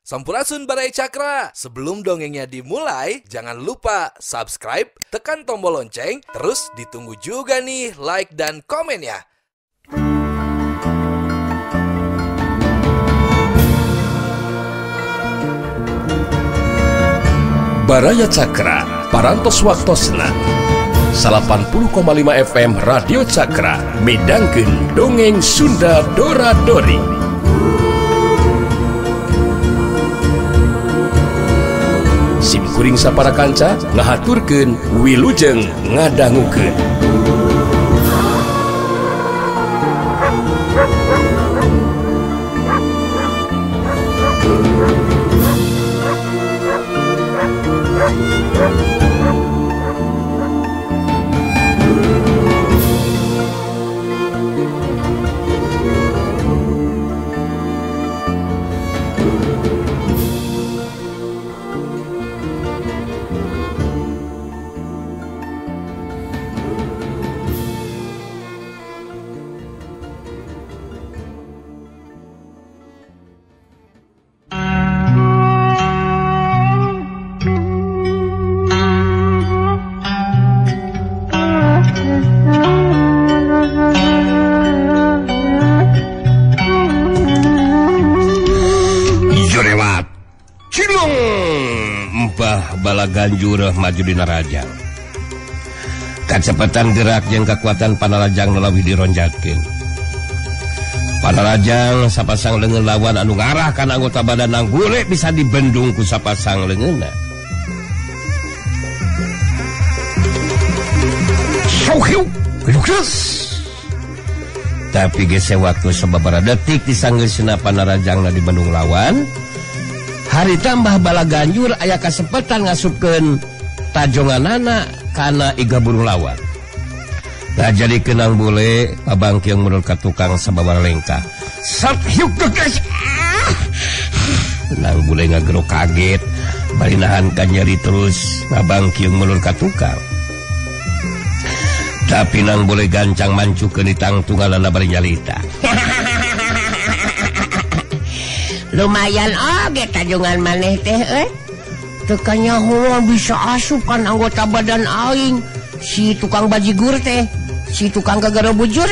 Sampurasun Baraya Cakra. Sebelum dongengnya dimulai, jangan lupa subscribe, tekan tombol lonceng, terus ditunggu juga nih like dan komen ya. Baraya Cakra, Parantos Waktosna 80,5 FM Radio Cakra, midangkeun dongeng Sunda Dora Dori. Sim kuring sapara kanca ngahaturkeun wilujeng ngadangukeun. Bala Ganjur maju dina rajang. Kacepetan gerak jeung kekuatan Panarajang nu leuwih dironjatkeun. Panarajang sapasang leungeun lawan anu ngarah kana anggota badan anggule bisa dibendung ku sapasang leungeunna. Tapi gese waktu sababaraha detik disanggeusna Panarajangna dibendung lawan. Hari tambah Bala Ganjur aya kasempatan ngasupkeun tajonganana kana iga burung lawan. Nah, jadi kenang bule pabangkeung menurut ka tukang sababaraha lengkah. Sat hiuk geus. Nang bule ngagero kaget, bari nahan ka nyeri terus ngabangkeung menurut ka tukang. Tapi nang bule gancang mancukeun ditangtunganana bari nyalita. Lumayan oge tajungan maneh teh euy. Teu kanyahoan bisa asup kan anggota badan aing. Si tukang bajigur teh, si tukang gagaro bujur.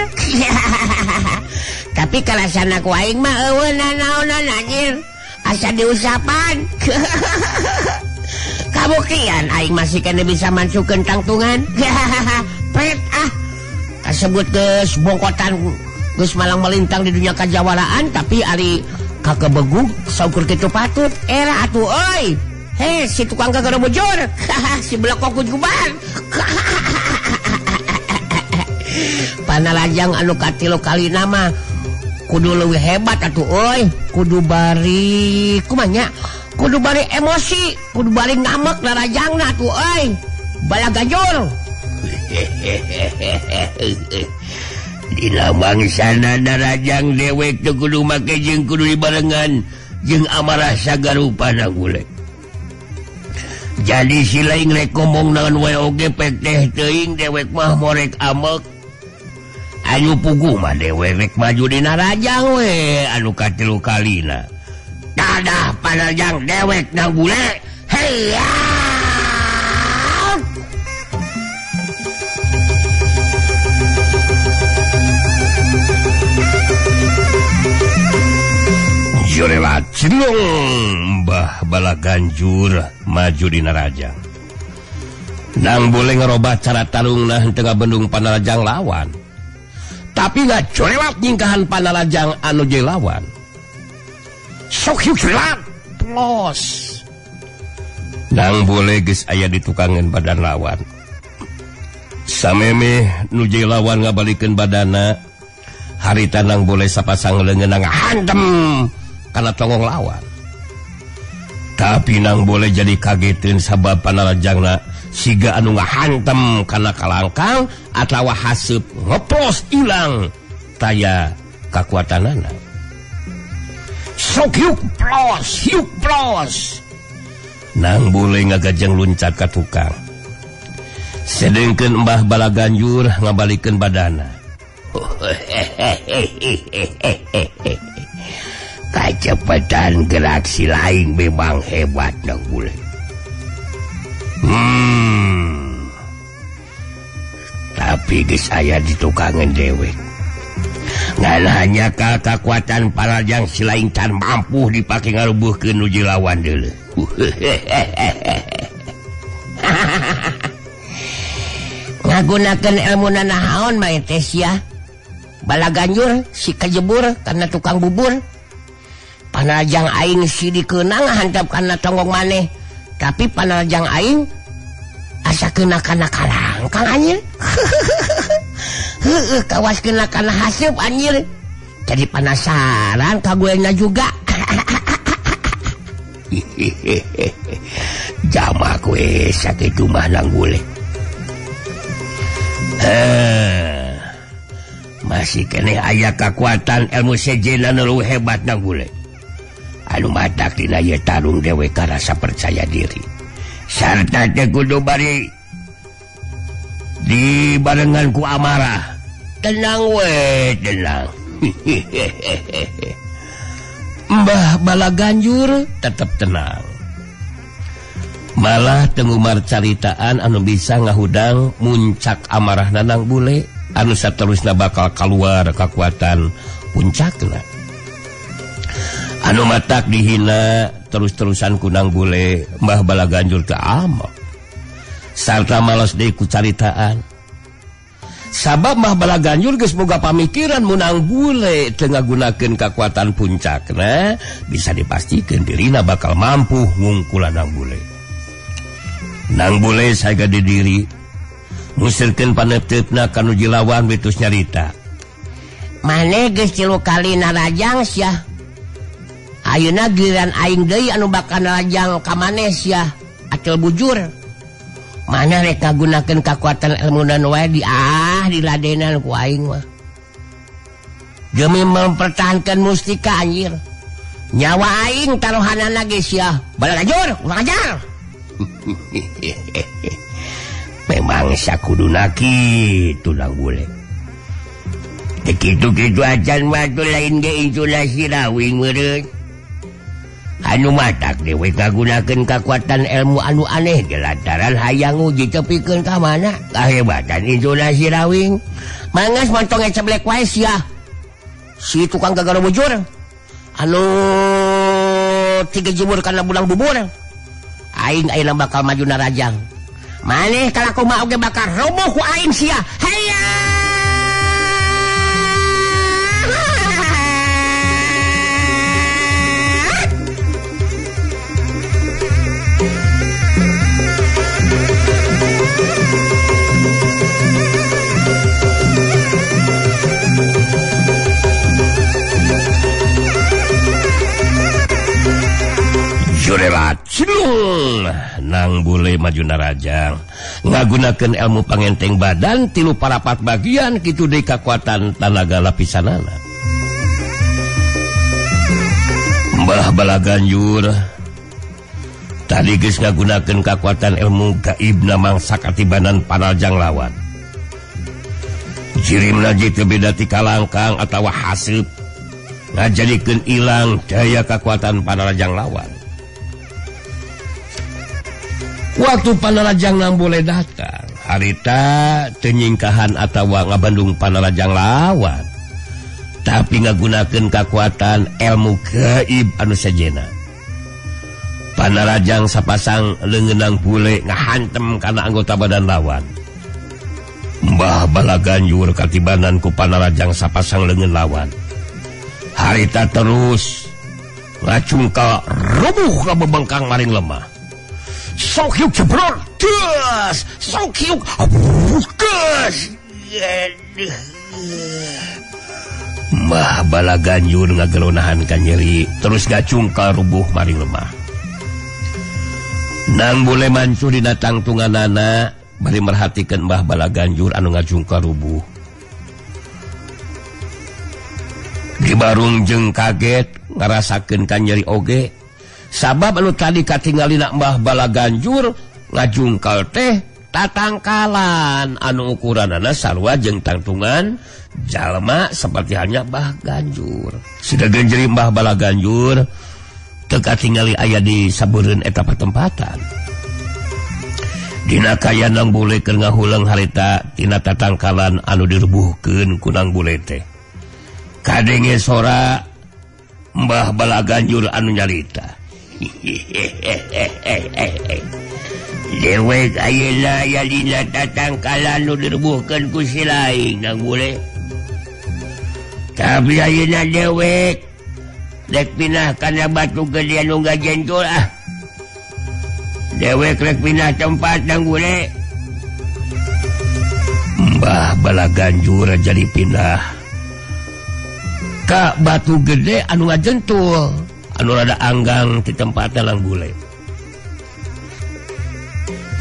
Tapi kalasana ku aing mah eueuh nanaonan anjir. Asa diusapan. Kabuktian aing masih kena bisa mansukeun tangtungan. Pret ah. Kasebut geus bongkotan geus malang melintang di dunia kajawaraan tapi ari kakebegug saukur kitu patut era atuh euy. He si tukang gagaro bujur. Si belekok kujuban. Panarajang anu katilu kalina mah kudu leuwih hebat atuh euy. Kudu bari kumaha nya? Kudu bari emosi, kudu bari ngamek narajangna atuh euy. Bala Ganjur. Dina bangsana darajang dewek teu kudu make jeung kudu dibarengan jeung amarah sagarupana gule. Jadi si lain rek ngomong naon wae oge pek teh teuing dewek mah morek amek. Anu puguh mah dewek rek maju dina rajang we anu katilu kalina. Dadah Panarajang dewek nang bule. Heya. Jorela cilung Mbah Bala Ganjur maju dina rajang. Nang boleh ngerobah cara tarungna henteu ngabendung Panarajang lawan. Tapi ngajorewat nyingkahan Panarajang anu je lawan. Sok hiuk jorelat plos. Nang boleh geus aya di tukangan badan lawan. Samemeh nu je lawan ngabalikeun badana, harita nang boleh sapasang leungeun ngahantem kana tongong lawan. Tapi nang boleh jadi kagetin sabab Panarajangna siga anu ngahantem kana kalangkang atawa haseup ngeplos ilang taya kakuatanana. Sok hiuk plos, hiuk plos. Nang boleh ngagajeng luncat ka tukang. Sedengkeun Mbah Bala Ganjur ngabalikeun badana. Kecepatan gerak si lain memang hebat nang bule. Tapi geus aya di tukangan dewek. Ngan hanya kekuatan Panarajang si lain can mampu dipake ngarubuhkeun nu lawan deuleu. Ngagunakeun ilmu nanaon mah teh sia. Bala Ganjur si kajebur karena tukang bubur. Panarajang aing si dikeunang hantap kana tonggong maneh. Tapi Panarajang aing asa keuna kana kalangkang anjir. Heueuh kawas keuna kana haseup anjir. Jadi penasaran ka guena juga. Jama kowe sakitu mah nang boleh. Masih keneh aya kakuatan ilmu sejenna nu hebat nang boleh. Anu matak dina ieu tarung dewe karasa percaya diri. Sarta teh kudu bari dibarengan ku amarah. Tenang we, tenang. Mbah Bala Ganjur tetep tenang. Malah tengumar caritaan anu bisa ngahudang muncak amarah nanang bule anu saterusna bakal kaluar kekuatan puncakna. Anu matak dihina terus-terusan kunang bule Mbah Bala Ganjur teu amok. Sarta malas deui ku caritaan. Sabab Mbah Bala Ganjur geus boga pamikiran munang bule teu ngagunakeun kakuatan puncakna, bisa dipastikeun dirina bakal mampu ngungkulan nang bule. Nang bule saga di diri ngusirkeun paneuteupna ka nu jilawan witus nyarita. Maneh geus 3 kali narajang sia. Ayeuna giliran aing deui anu bakal narajang ka maneh sia. Atel bujur. Maneh rek ngagunakeun kakuatan ilmu dan wae di diladenan ku aing mah. Demi mempertahankan mustika anjir. Nyawa aing taruhanana ge sia. Bala Ganjur, urang ajar. Memang sakuduna kitu nang bule. Teu kitu-kitu acan mah lain ge insuna sirawing meureun. Anu matak dewe ngagunakeun kakuatan ilmu anu aneh ge lantaran hayang nguji tepikeun ka mana kahebatan insuna sirawing. Mangas montong ceblek wae sia. Si tukang gagaro bujur anu 3 jemur kana bulang bubur. Aing ayeuna bakal maju narajang. Maneh kalaku mah oge bakal roboh ku aing sia. Hayya. Jurelat cilung nang bule maju narajang ngagunakeun ilmu pangenteng badan 3 parapat bagian kitu deui kakuatan tanaga lapisanana. Mbah Bala Ganjur tadi geus ngagunakeun kakuatan ilmu gaibna mangsa katibanan Panarajang lawan. Jirimna jitu beda ti kalangkang atawa haseup ngajadikeun ilang daya kakuatan Panarajang lawan. Waktu Panarajang nang boleh datang, harita teu nyingkahan atawa ngabandung Panarajang lawan, tapi ngagunakeun kakuatan ilmu gaib anu sejenna. Panarajang sapasang leungeunang bule ngahantem kana anggota badan lawan. Mbah Bala Ganjur katibanan ku Panarajang sapasang leungeun lawan. Harita terus ngacungkal rubuh ka bebengkang maring lemah. Sok hiuk jebror, gas, sok hiuk, gas. Mbah Bala Ganjur ngagelonahan ka nyeri, terus ngacungkal rubuh maring lemah. Nang bule mancu dina tangtunganana bari merhatikeun Mbah Bala Ganjur anu ngacungkal rubuh. Di barung jeung kaget ngarasakeun ka nyeri oge. Sabab anu tadi katingalina Mbah Bala Ganjur ngajungkal teh Tatangkalan anu ukuranana sarua jeung tangtungan jalma seperti halnya Mbah Ganjur. Sudah genjeri Mbah Bala Ganjur teu katingali aya di sabureun eta patempatan. Dina kaya Nang Bule keur ngahuleng harita tina tatangkalan anu dirubuhkeun ku Nang Bule teh. Kadenge sora Mbah Bala Ganjur anu nyarita. Dewek ayeuna aya dina tatangkalan nu dirubuhkeun ku si laing Nang Bule. Tapi ayeuna dewek rek pindah kana batu gede anu gajentul ah. Dewek rek pindah tempat Nang Bule. Mbah Bala Ganjur jadi pindah ka batu gede anu ngajentul anu rada anggang di tempat Nang Bule.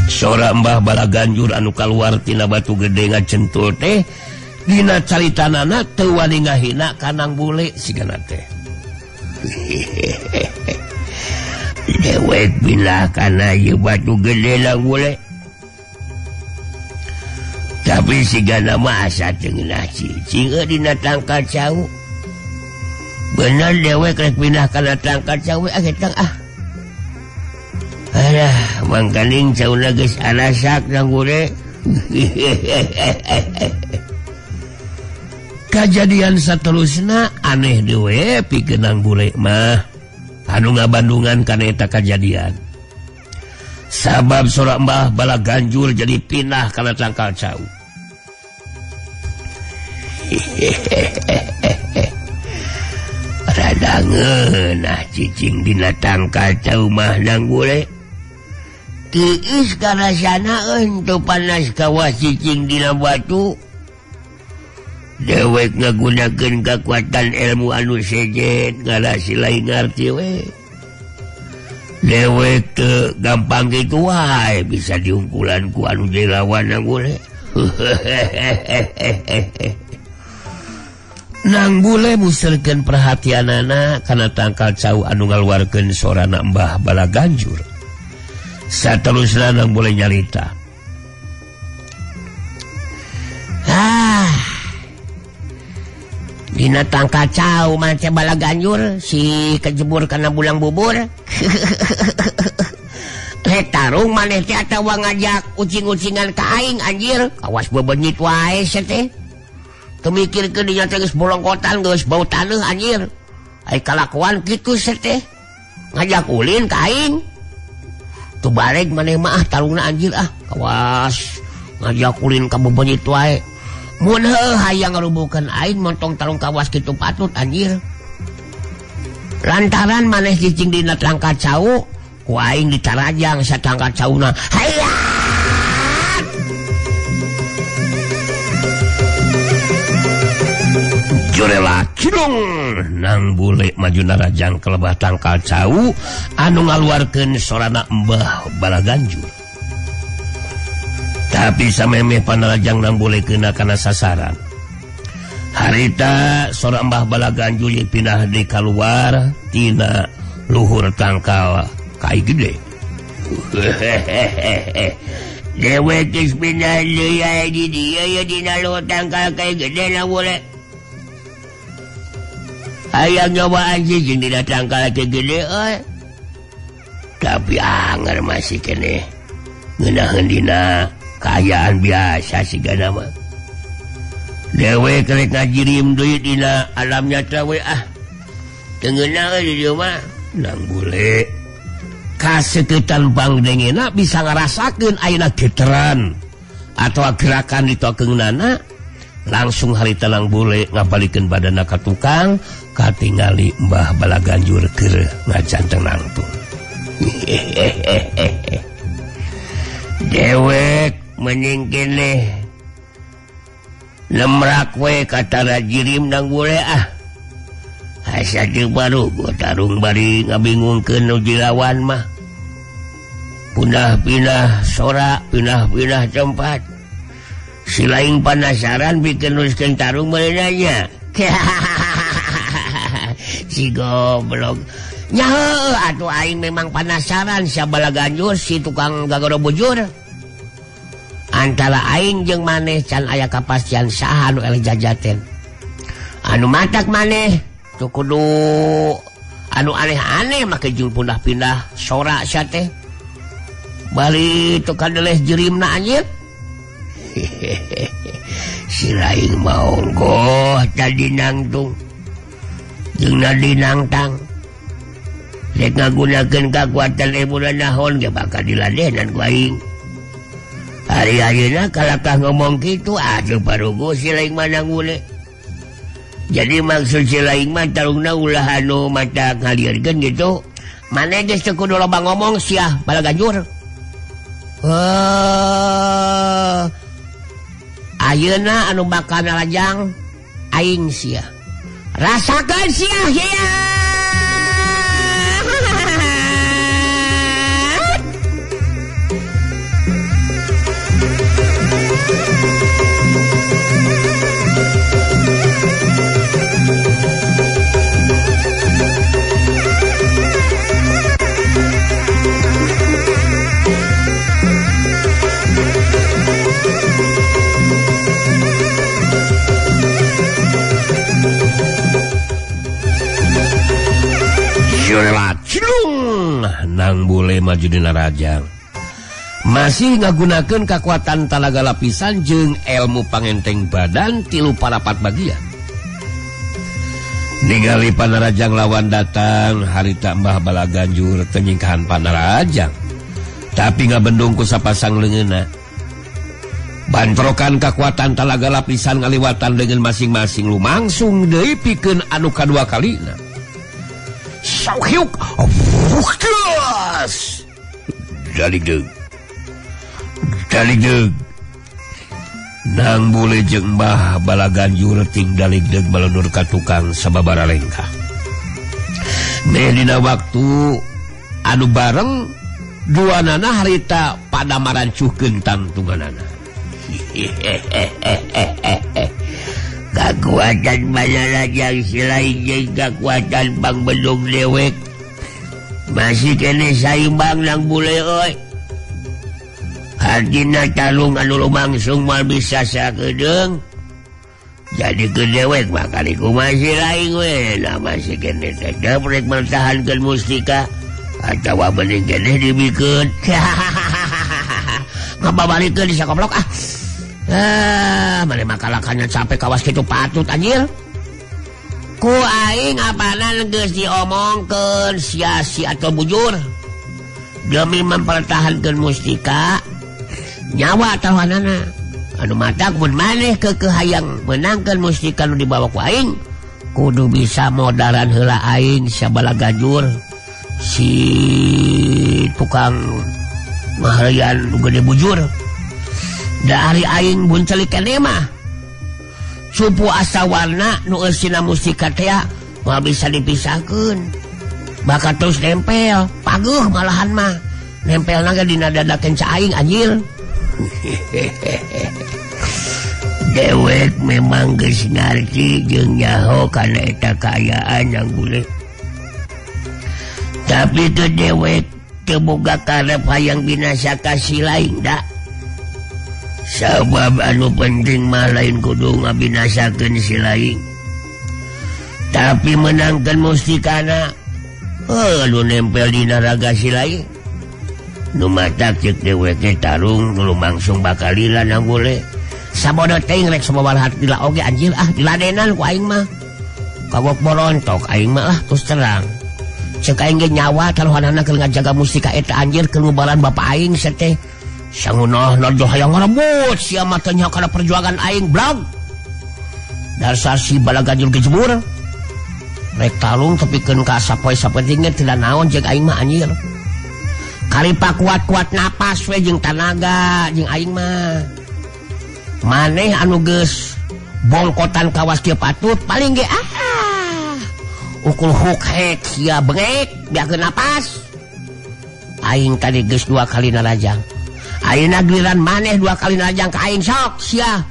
Sora Mbah Bala Ganjur anu kaluar tina batu gede ngajentul teh dina caritanana teu wani ngahina ka Nang Bule sigana teh. Dewek pindah kana ieu batu gede Nang Bule. Tapi sigana mah asa teu ngeunah cicing dina tangkal cau. Bener dewek rek pindah kana tangkal cau ah ketang ah. Alah, mangkaning cauna geus arasak Nang Bule. Kajadian saterusna aneh deui pikeun Nang Bule mah anu ngabandungan kana eta kajadian. Sabab sora Mbah Bala Ganjur jadi pindah kana tangkal cau. Rada ngeunah cicing dina tangkal cau mah Nang Bule. Tiis karasana teu panas kawas cicing dina batu. Dewek ngagunakeun kakuatan ilmu anu sejen ngarasi lain ngarti we. Dewek teu gampang kitu wae bisa diungkulan ku anu lawan Nang Bule. Nang Bule muserkeun perhatianana kana tangkal cau anu ngaluarkeun sorana Mbah Bala Ganjur. Saterusna Nang Bule nyarita. Ah. Dina tangkal cau mah teh Bala Ganjur si kejebur kana bulang bubur. Rek tarung maneh teh atawa ngajak ucing-ucingan ka aing anjir. Kawas bebenyit wae sia teh. Teu mikirkeun dinya teh geus bolongkotan geus bau taneuh anjir. Ai kalakuan kitu sia teh. Ngajak ulin ka aing. Teu bareg maneh mah ah tarungna anjir ah. Kawas ngajak ulin ka bebenyit wae. Mun heuh hayang ngarubuhkeun aing montong tarung kawas kitu patut anjir. Lantaran maneh cicing dina tangkal cau, ku aing ditarajang satangkal cauna. Hayat! Jurela cilung Nang Bule maju narajang ke lebah tangkal cau anu ngaluarkeun sorana Mbah Bala Ganjur. Tapi samemeh panarajang Nang Bule kena kana sasaran. Harita sora Mbah Bala Ganjur pindah di kaluar tina luhur tangkal kai gede. Dewek geus pindah deui aya di dieu ye dina luhur tangkal kai gede Nang Bule. Hayang nyobaan cicing dina tangkal kai gede euy. Tapi anger masih keneh ngeunaheun dina kaayaan biasa sigana mah. Dewek rek ngajirim deui dina alam nyata we ah. Teu ngeunah di dieu mah Nang Bule. Kaseketan pangdengena bisa ngarasakeun ayeuna geteran atawa gerakan di tokeunana. Langsung harita Nang Bule ngabalikeun badanna ka tukang katingali Mbah Bala Ganjur keur ngajanteng nangtung. Dewek mending keneh lemrak we katara jirim Nang Bule ah. Asa teu baru gua tarung bari ngabingungkeun nu jilawan mah. Pindah-pindah sora, pindah-pindah tempat. Si lain penasaran bikin nuskeun tarung meureunanya. Si goblok. Nya heuh atuh aing memang penasaran sia Bala Ganjur si tukang gagoro bujur. Antara aing jeung maneh can aya kapastian saha anu eleh jajaten. Anu matak maneh teu kudu anu aneh-aneh make jeung pindah-pindah sora sia teh. Bali teu kadeleh jerimna anjir. Si lain maonggoh tadi nangtung jeung nadi nangtang. Rek ngagunakeun kakuatan ilmu nahon ge bakal diladenan ku aing. Hari ayeuna kalakah ngomong kitu aduh parugu si lain mah nangule. Jadi maksud si lain mah tarungna ulah anu mata ngalieurkeun gitu. Maneh geus teu kudu loba ngomong sia balaganjur. Ayeuna anu bakal nalajang aing sia. Rasakeun sia sia. Nang boleh maju dina rajang masih ngagunakeun kakuatan talaga lapisan jeung ilmu pangenteng badan tilu parapat bagian. Ningali panarajang lawan datang harita Mbah Balaganjur teu nyingkahan panarajang tapi ngabendung ku sapasang leungeunna. Bantrokan kakuatan talaga lapisan ngaliwatan dengan masing-masing lumangsung deui pikeun anu kadua kalina. Sauhyuk Fukas Daligdeg Daligdeg Nang bule jeung Mbah Balaganjur ting daligdeg malunur ka tukang sababara lengkah. Meh dina waktu anu bareng duanana harita pada marancuhkeun tangtunganana. Kakuatan Panarajang selain jeung kakuatan Pangbendung dewek masih kene saimbang nang bule euy. Hartina tarung anu lumangsung moal bisa sakedeung. Jadi ke dewek mah kali kumaha si lain we. Nah masih kene tetep rek mertahankeun mustika atawa mending kene dibikeun. Ngababalikeun di sakoplok ah. Mana makalakannya sampai kawas kitu patut anjir. Ku aing apanan geus diomongkeun sia-sia atau bujur. Demi mempertahankan mustika nyawa taruhanana. Anu matak mun maneh keukeuh hayang meunangkeun mustika nu dibawa ku aing, kudu bisa modaran heula aing Sabalaganjur si tukang ngaheuyan nu gede bujur. Dari aing buncelik keneh mah cupu asa warna nu eusina mustika teh moal bisa dipisahkeun. Bakal terus nempel, paguh malahan mah. Nempelna ge dina dada kenca aing anjir. Dewek memang geus ngarti jeung nyaho kana eta kaayaan yang boleh. Tapi teu dewek teu boga karep hayang binasa ka si lain da. Sabab anu penting mah lain kudu ngabinasakeun si lain. Tapi menangkeun mustikana anu nempel dina raga si lain. Nu matak ceuk dewek teh tarung nu lumangsung bakal lila nang boleh. Sabodo teuing rek sababaraha lila oge anjir ah diladenan ku aing mah. Kawok borontok aing mah lah terus terang. Ceuk aing ge nyawa taruhanana keur ngajaga mustika eta anjir kelubaran bapa aing teh. Sangunah nojo hayang ngarebut sia mah teh nya kana perjuangan aing blag. Dasar si Balaganjur gejebur. Rek tarung tepikeun ka sapoe sapenting ge teu naon jeung aing mah anjir. Karipa kuat-kuat napas we jeung tanaga jeung aing mah. Maneh anu geus bongkotan kawas kieu patut paling ge ah. Ukul huk hek sia bengek biarkeun napas. Aing tadi geus dua kali narajang. Ayeuna giliran maneh dua kali narajang ka aing sok sia.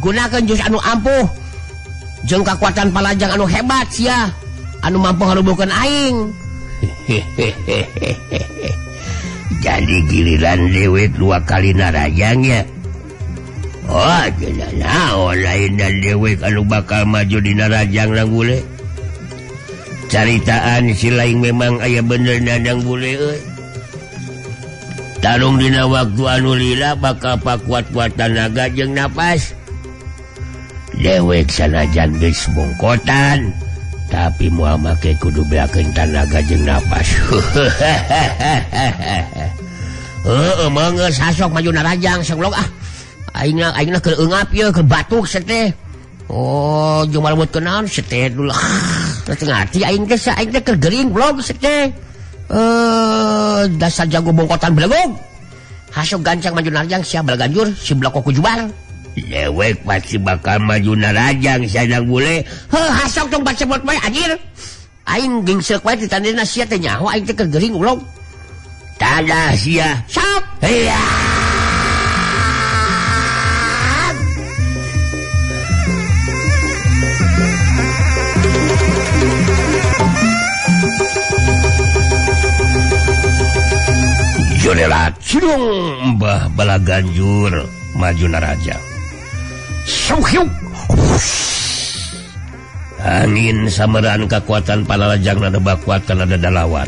Gunakeun jurus anu ampuh jeung kakuatan palajang anu hebat sia anu mampu ngarubuhkeun aing. Jadi giliran dewek dua kali narajangnya. Oh, jelas naon lain dan dewek anu bakal maju di narajang nang bule. Caritaan si lain memang aya bener nandang bule euy. Tarung dina waktu anu lila bakal pakuat-kuat tanaga jeung napas. Dewek sanajan geus bongkotan, tapi moal make kudu beakeun tanaga jeung napas. Heueuh mangga sasok maju narajang sanglog ah. Aingna aingna keur eungap ieu keur batuk teh. Oh, jeung malebut kenaon teh dulu. Teu ngarti aing teh aing teh keur gering blog teh. Dasar jago bongkotan belegog. Hasok gancang maju narajang sia balaganjur si belakok ku jubar. Dewek pasti bakal maju narajang sadang bule. Heuh hasok tong bacebot bae anjir. Aing gingseuk wae ditandena sia teh nyaho aing teh keur gering goblok. Tadah sia. Sok. Iya. Jorelat cidung Mbah Balaganjur maju naraja. Suhiuk. Angin sameran kekuatan panarajang nada bakuat kana dadalawan.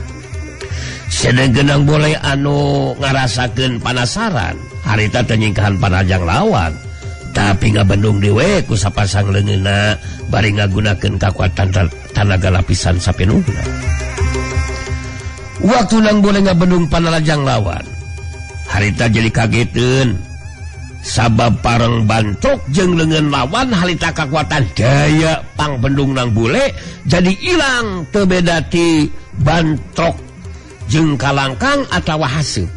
Sedeng genang boleh anu ngarasakeun panasaran, harita teh nyingkahan panarajang lawan. Tapi ngabendung dewe ku sapasang leungeunna bari ngagunakeun kakuatan tanaga lapisan sapenuhna. Waktu nang boleh ngabendung panarajang lawan, harita jadi kageteun. Sabab pareng bantrok jeung leungeun lawan harita kakuatan daya pangbendung nang bule jadi ilang teu beda ti bantrok jeung kalangkang atawa haseup.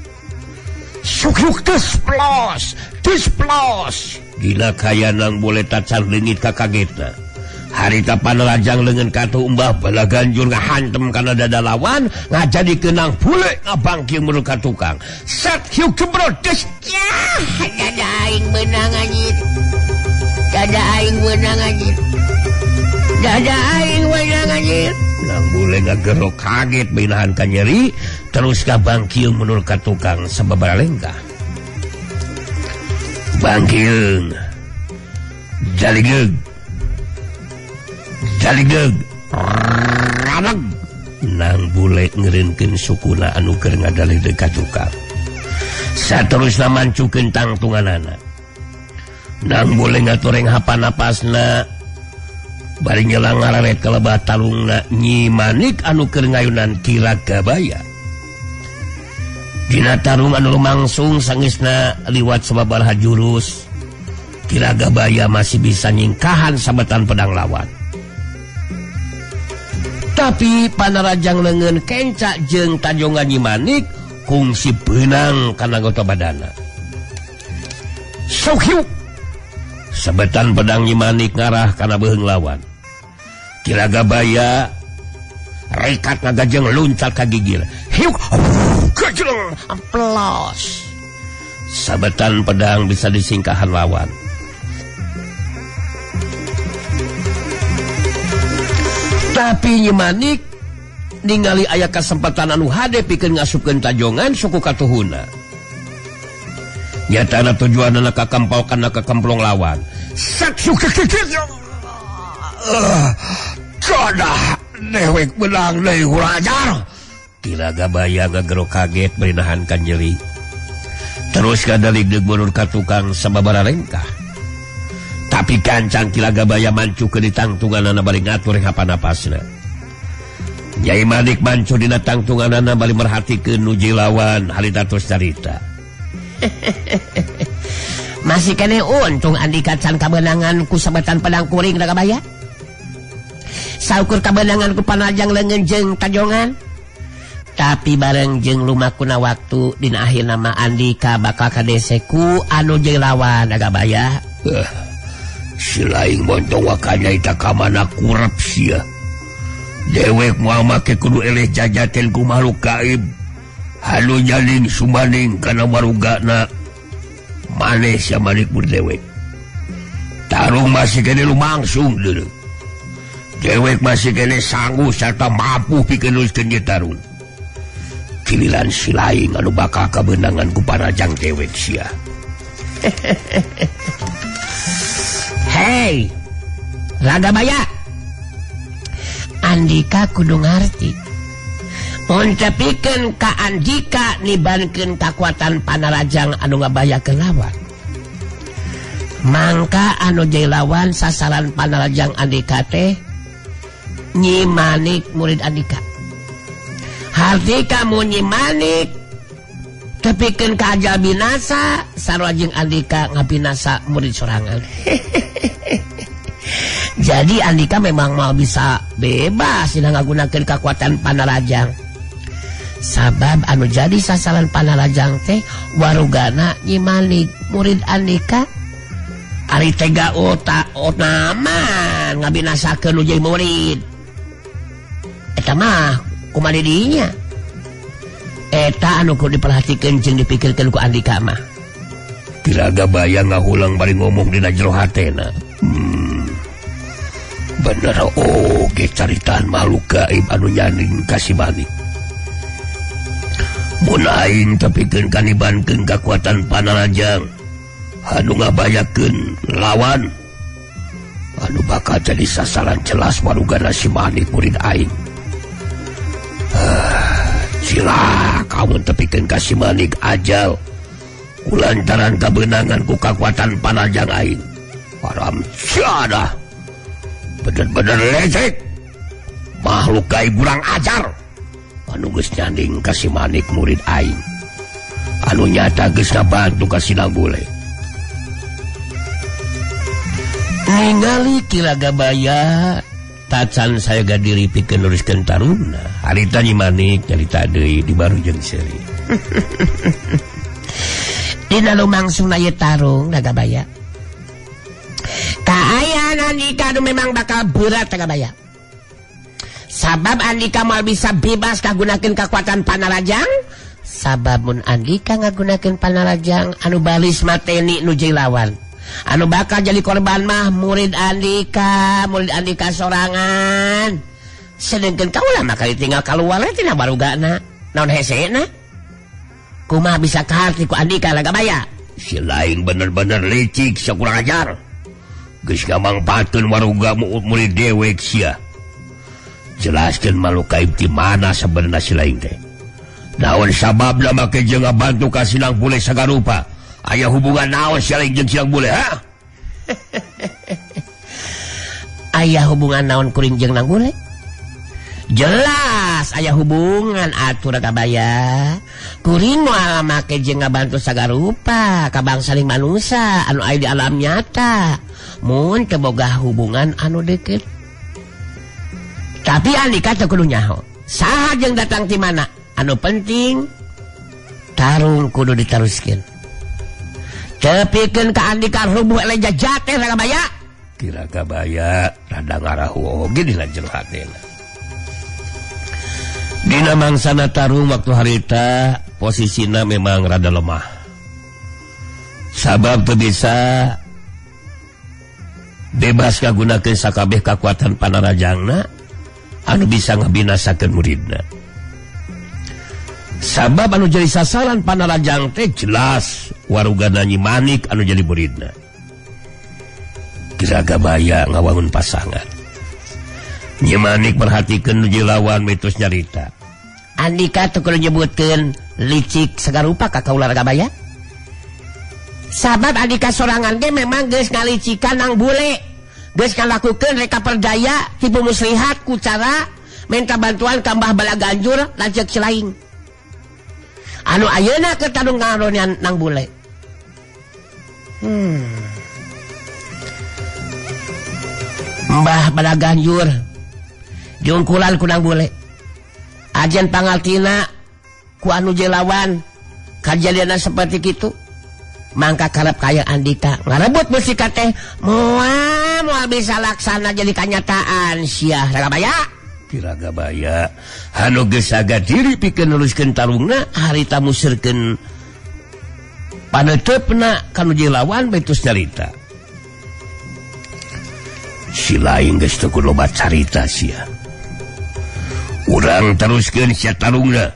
Sukyuk displos, displos. Dina kaya nang bule tacan leungit kakagetna. Harita panarajang leungeun katuh Mbah Balaganjur ngahantem kana dada lawan ngajadi kenang bule ngabangkil menurut ka tukang. Set hiuk jembrot des. Yah, dada aing beunang anjir. Dada aing beunang anjir. Dada aing beunang anjir. Nang bule ngagerok kaget binahan ka nyeri terus kabangkil menurut ka tukang sababaraha lengkah. Bangkil. Jaligeg. Jaligeg. Raneg. Nang bule ngeureunkeun sukuna anu keur ngadalih ka tukang. Saterusna mancukeun tangtunganana. Nang bule ngatoreng hapan napasna bari nyelang ngararet ka lebah talungna Nyi Manik anu keur ngayunan Ki Ragabaya. Dina tarung anu lumangsung sangeusna liwat sababaraha jurus, Ki Ragabaya masih bisa nyingkahan sabetan pedang lawan. Tapi panarajang leungeun kenca jeung tajongan Nyi Manik kungsi beunang kana anggota badana. Suhiuk. Sabetan pedang Nyi Manik ngarah kana beuheung lawan. Ki Ragabaya rekat ngagajeng luncat ka gigir. Hiuk. Gajeng amplos. Sabetan pedang bisa disingkahan lawan. Tapi Nyi Manik ningali aya kasempatan anu hade pikeun ngasupkeun tajongan suku katuhuna. Nyatana tujuanana kakampol kana kakamplong lawan. Set suku jodoh dewek menang deui kurajar. Ki Ragabaya gagero kaget bari nahan ka nyeri. Terus kadaligdeug mundur ka tukang sababaraha lengkah. Tapi gancang Ki Ragabaya mancu ke ditangtunganana bari ngatur hapan napasna. Nyai Manik mancu dina tangtunganana bari merhatikeun nu lawan harita tos carita. Masih kene untung andika can kabeunangan ku sabetan pedang kuring Ragabaya. Saukur kabeunangan ku panajang leungeun jeung tajongan. Tapi bareng jeung lumakuna waktu dina akhir nama Andika bakal kadeseku anu jeung lawan Ragabaya. Si laing montong wakanya ita kamana kurep sia. Dewek moal make kudu eleh jajaten ku makhluk gaib. Halu jaling sumaning kana marugana. Maneh sia manik bur dewek. Tarung masih kene lumangsung deuleu. Dewek masih kene sanggup sarta mampu pikeun neluskeun ieu tarung. Giliran si lain anu bakal kabeunangan ku Panarajang dewek sia. Hei, Ragabaya, Andika kudu ngarti. Mun tepikeun ka Andika nibankeun kakuatan Panarajang anu ngabayakeun lawan. Mangka anu jadi lawan sasaran Panarajang Andika teh Nyi Manik murid Andika. Harti kamu Nyi Manik tepikeun ka ajal binasa sarua jeung Andika ngabinasa murid sorangan. Jadi Andika memang mau bisa bebas dina ngagunakeun kakuatan Panarajang. Sabab anu jadi sasaran Panarajang teh warugana Nyi Manik murid Andika. Ari tega otak onaman ngabinasakeun nu jadi murid. Eta mah kumaha dinya? Eta anu kudu diperhatikeun jeung dipikirkeun ku Andika mah. Kiragabaya ngahulang bari ngomong dina jero hatena. Bener oge caritaan makhluk gaib anu nyanding ka si Manik. Mun aing tepikeun kanibankeun kakuatan Panarajang anu ngabayakeun lawan anu bakal jadi sasaran jelas warugana si Manik murid aing. Cilaka mun tepikeun ka si Manik ajal kulantaran kabeunangan ku kakuatan Panarajang aing. Haram jadah, bener-bener lecek makhluk gaib kurang ajar anu geus nyanding ka si Manik murid aing anu nyata geus ngabantu ka si Nagule. Ningali Kiragabaya tacan sayoga diri pikeun luruskeun taruna. Harita Nyi Manik nyarita deui di baru jeung seuri. Dina lumangsungna ieu tarung Ragabaya. Kaayaan Andika anu memang bakal berat Ragabaya. Sabab Andika moal bisa bebas kagunakeun kakuatan Panarajang. Sabab mun Andika ngagunakeun Panarajang anu balis mateni nu jeung lawan. Anu bakal jadi korban mah murid Andika sorangan. Sedengkeun kaula mah kali tinggal kaluar tina barugana. Naon hesena? Kumaha bisa kaharti ku Andika Ragabaya? Si lain bener-bener licik sia kurang ajar. Geus ngamangpaatkeun waruga murid dewek sia. Jelaskeun makhluk gaib di mana sebenarna si lain teh. Naon sababna make jeung ngabantu ka Sinang Bule sagarupa? Aya hubungan naon si lain jeung Sinang Bule, ha? Aya hubungan naon kuring jeung Nang Bule? Jelas aya hubungan atuh Ragabaya. Kuring moal make jeung ngabantu sagarupa ka bangsa manusia anu aya di alam nyata. Mun teu boga hubungan anu deukeut. Tapi Andika teu kudu nyaho. Saha jeung datang ti mana? Anu penting tarung kudu ditaruskeun. Tepikeun ka Andika rubuh eleja jateh Ragabaya. Kiragabaya rada ngarahu oge dina jero hatena. Dina mangsana tarung waktu harita posisina memang rada lemah. Sabab teu bisa bebas kagunakeun sakabeh kakuatan Panarajangna anu bisa ngabinasakeun muridna. Sabab anu jadi sasaran Panarajang teh jelas warugana Nyi Manik anu jadi muridna. Kiragabaya ngawangun pasangan. Nyi Manik perhatikeun nu lawan mitos nyarita. Andika teu kudu nyebutkeun licik sagarupa ka kaula Ragabaya. Sabab Andika sorangan ge memang geus ngalicikan Nang Bule. Geus ngalakukeun reka perdaya tipu muslihat ku cara minta bantuan ka Mbah Balaganjur lanceuk si lain. Anu ayeuna keur tadung ngaronian Nang Bule. Mbah Balaganjur diungkulan ku Nang Bule. Ajen pangaltina ku anu jelawan kajadianna seperti kitu. Mangka karep kaya Andika ngarebut musika teh moal bisa laksana jadi kanyataan sia Ragabaya. Kiragabaya anu geus saga diri pikeun nuluskeun tarungna harita musirkeun paneuteupeuna kanu lawan betus nyarita. Si lain geus teu kudu loba carita sia. Urang teruskeun sia tarungna.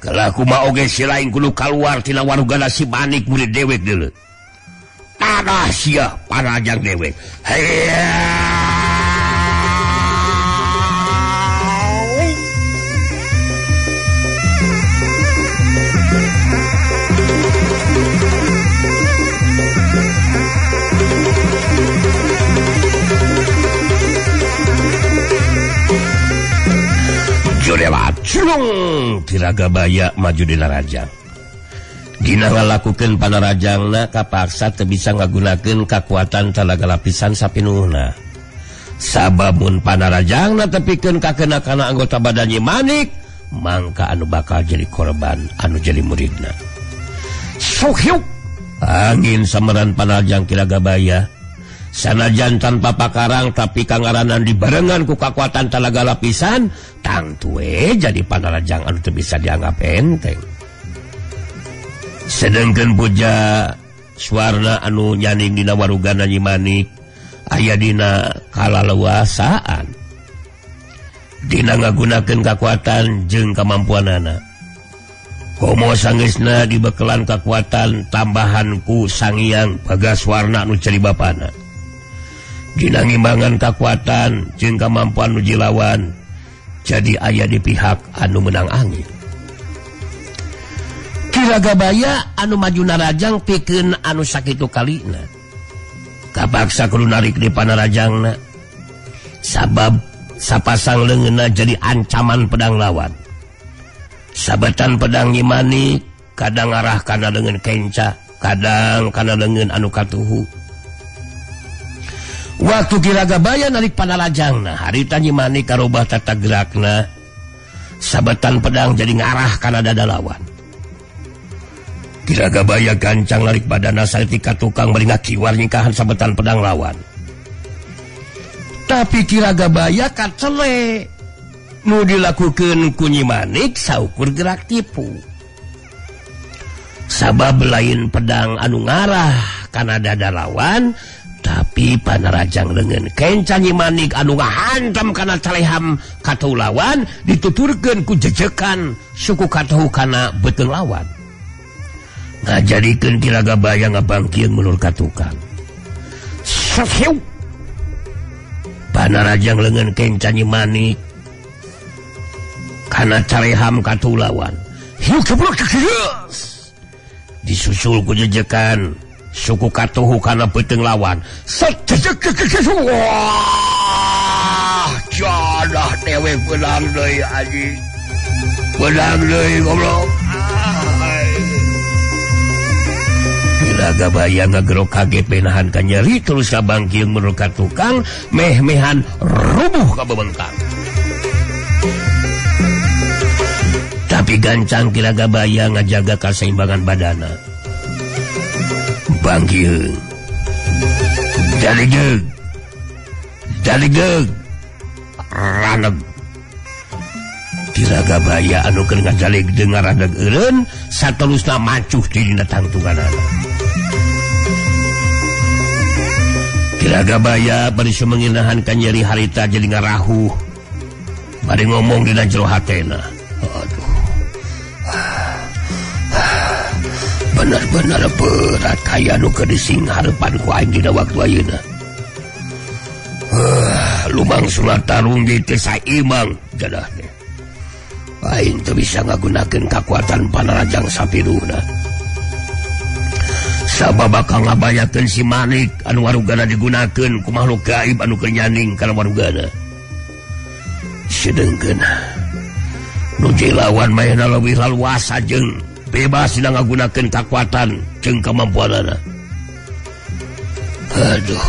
Kalaku mah oge si lain kudu kaluar tina warugana si Manik murid dewek deuleu. Tanah sia panajang dewek. Jurela Kiraga Baya maju dina rajang. Dina ngalakukeun panarajangna kapaksa teu bisa ngagunakeun kakuatan talaga lapisan sapinuhna. Sabab mun panarajangna tepikeun kakena kana anggota badan Nyi Manik, mangka anu bakal jadi korban anu jadi muridna. Suhyuk angin sameran panarajang Kiraga Baya. Sanajan tanpa pakarang tapi kangaranan dibarengan ku kakuatan talaga lapisan, tangtue jadi panarajang anu teu bisa dianggap enteng. Sedengkeun puja suarna anu nyaning dina warugana Nyi Manik aya dina kalaleuasaan. Dina ngagunakeun kakuatan jeung kamampuanana. Komo sanggeusna dibekelan kakuatan tambahan ku Sangiang Bagaswarna anu ceri bapana. Dina ngimbangan kakuatan jeung kamampuan nu jilawan jadi aya di pihak anu menang angin. Kiraga Baya anu maju narajang pikeun anu sakitu kalina. Kapaksa kudu narik di panarajangna. Sabab sapasang leungeunna jadi ancaman pedang lawan. Sabetan pedang Nyi Manik kadang ngarah kana leungeun kenca, kadang kana leungeun anu katuhu. Waktu Kiraga Baya narik panarajangna, harita Nyi Manik karobah tata gerakna. Sabetan pedang jadi ngarah kana dada lawan. Kiraga Baya gancang narik badana saeutik tukang bari ngakiwar nyingkahan sabetan pedang lawan. Tapi Kiraga Baya kacele. Nu dilakukeun ku Nyi Manik saukur gerak tipu. Sabab lain pedang anu ngarah kana dada lawan, tapi panarajang leungeun kenca Nyi Manik anu ngahantam kana caleham katuhu lawan dituturkeun ku jejekan suku katuhu kana beuteung lawan. Ngajadikeun Kiraga Baya ngabangkieun mulur ka tukang. Sakieu panarajang leungeun kenca Nyi Manik kana caleham katuhu lawan. Hiu kebrok disusul ku jejekan suku katuhu kana beuteung lawan. Wah, jadah dewek beunang deui anjing. Beunang deui goblok. Kiraga Baya ngagerok kaget menahan ka nyeri terus kabangkieun menurut ka tukang meh-mehan rubuh ka bebengkang. Tapi gancang Kiraga Baya ngajaga kaseimbangan badana. Bangkieun. Jaligeg. Jaligeg. Raneg. Kiraga Baya anu keur ngajalig deung ngaraneg eureun satelusna macuh di dina tangtunganana. Kiraga Baya bari sumenginahan ka nyeri harita jadi ngarahuh. Bari ngomong dina jero hatena. Aduh. Benar-benar berat kaya nu keur dising harepan ku aing dina waktu ayeuna. Lumang surat tarung di teu saimang jadah teh. Aing teu bisa ngagunakeun kakuatan panarajang sapiruhna. Sabab bakal ngabayakeun si Manik anu warugana digunakeun ku makhluk gaib anu keur nyaning kana warugana. Sedengkeun nu lawan mayana leuwih laluasa jeung bebas dina ngagunakeun kakuatan jeung kamampuanana. Aduh.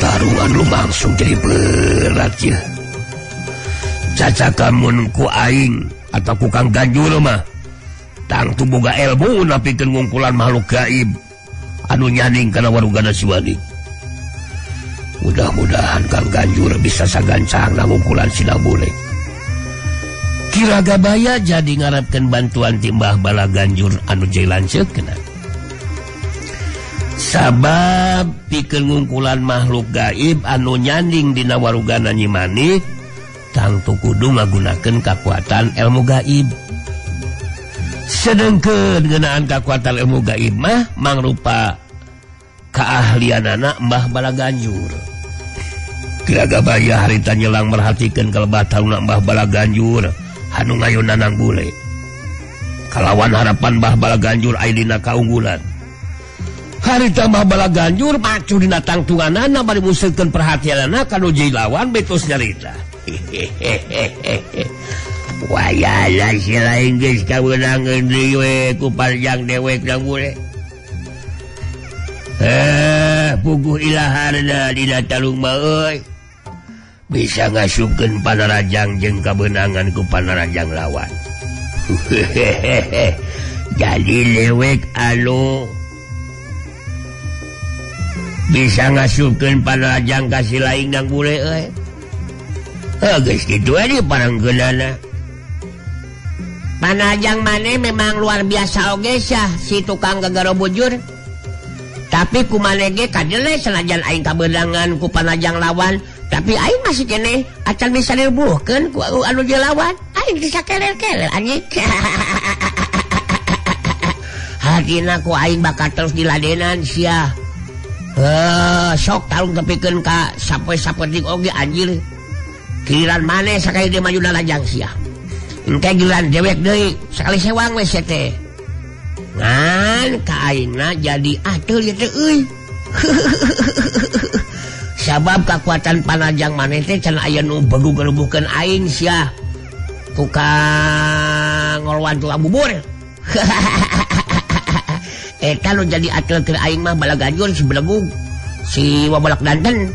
Tarungan lumangsung jadi berat ya. Cacakamun ku aing atau ku Kang Ganjur mah tangtu boga ilmu napikeun ngungkulan makhluk gaib anu nyaning kana warugana si Manik. Mudah-mudahan Kang Ganjur bisa sagancang ngungkulan si Nabule. Kiraga Baya jadi ngarepkeun bantuan ti Mbah Bala Ganjur anu jadi lanceukna. Sabab pikeun ngungkulan makhluk gaib anu nyanding dina warugana Nyi Manik tangtu kudu ngagunakeun kakuatan ilmu gaib. Sedengkeun ngeunaan kakuatan ilmu gaib mah mangrupa keahlianana Mbah Balaganjur. Kiragabaya harita nyelang merhatikeun kalebah taruna Mbah Balaganjur anu ngayunan Nang Bule. Kalawan harapan Mbah Balaganjur aya dina kaunggulan. Harita Mbah Balaganjur macu dina tangtunganana bari museukeun perhatianana ka nu lawan betos nyarita. Wayana si lain geus kaweunangeun deui we ku panjang dewek Nang Bule. Puguh ilaharna dina talung mah euy. Bisa ngasupkeun panarajang jeung kabeunangan ku panarajang lawan. Jadi lewek anu bisa ngasupkeun panarajang ka si lain Nang Bule euy. Heuh geus kitu we parangkeunana. Panajang maneh memang luar biasa oge syah si tukang gagaro bujur. Tapi kumaneh ge kadele senajan aing kabeunangan ku panajang lawan, tapi aing masih keneh acan bisa dibuhkeun ku anu lawan. Aing bisa keler-keler anjing. Hatina ku aing bakal terus diladenan sia. Sok tarung tepikeun ka sapoe-sapoe oge anjir. Giliran maneh sakali deui maju lajang sia. Engke giliran dewek deui sakali sewang we sia teh. Ngan ka aingna jadi ateul ieu teh euy. Sabab kakuatan panajang maneh teh can aya nu begug-gerubuhkeun aing sia. Tukang ngolwan tukang bubur. Eta nu jadi ateul keur aing mah Balaganjur si belegug si wabalak danten.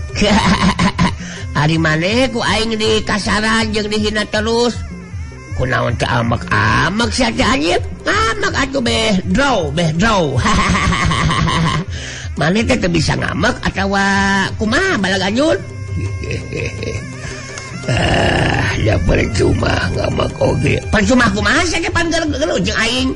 Ari maneh ku aing di kasaran jeung dihina terus. Kunaon teh amak-amak sia teh anjir. Amak atuh beh draw, beh draw. Maneh teh teu bisa ngamek atawa kumaha Balaganjur? Ah, ya percuma ngamek oge. Percuma kumaha sia teh pan geuleuh jeung aing.